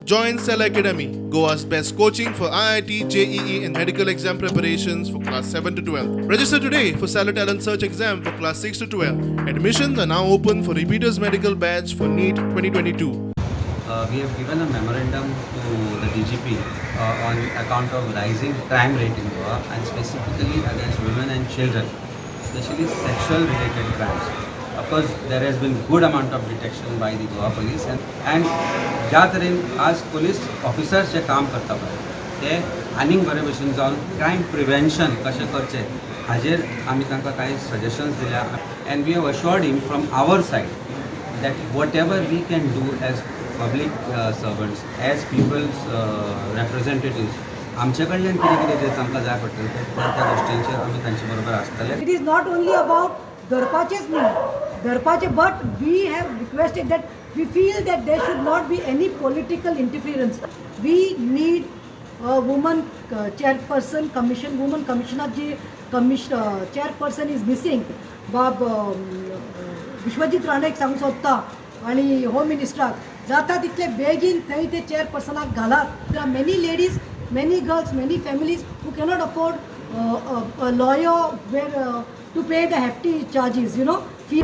Join Cell Academy, Goa's best coaching for IIT, JEE, and medical exam preparations for class 7 to 12. Register today for Stellar Talent Search exam for class 6 to 12. Admissions are now open for repeaters medical batch for NEET 2022. We have given a memorandum to the DGP on account of rising crime rate in Goa and specifically against women and children, especially sexual related crimes. Of course, there has been good amount of detection by the Goa police and ज्या तरेन आज police officers जे काम करता पळय, ते आनीक बरे भशेन जावन क्रायम प्रिवेन्शन कशें करचें हाजेर आमी तांकां कांय सजेशन्स दिल्या and we have assured him from our side that whatever we can do as public servants, as people's representatives, आमचे कडल्यान कितें कितें जें तांकां जाय पडटलें तें त्या त्या गोश्टींचेर आमी तांचे बरोबर आसतले. It is not only about धरपाचेच न्ही, धरपाचे, but we have requested that we feel that there should not be any political interference. We need a woman chairperson commission, woman commissioner. Ji commission chairperson is missing. बाब विश्वजीत राणेक सांगूंक सोदता आनी home मिनिस्टराक, जाता तितले बेगीन थंय ते चेअरपर्सनाक घालात. There are many ladies, many girls, many families who cannot afford a lawyer where to pay the hefty charges. Fee.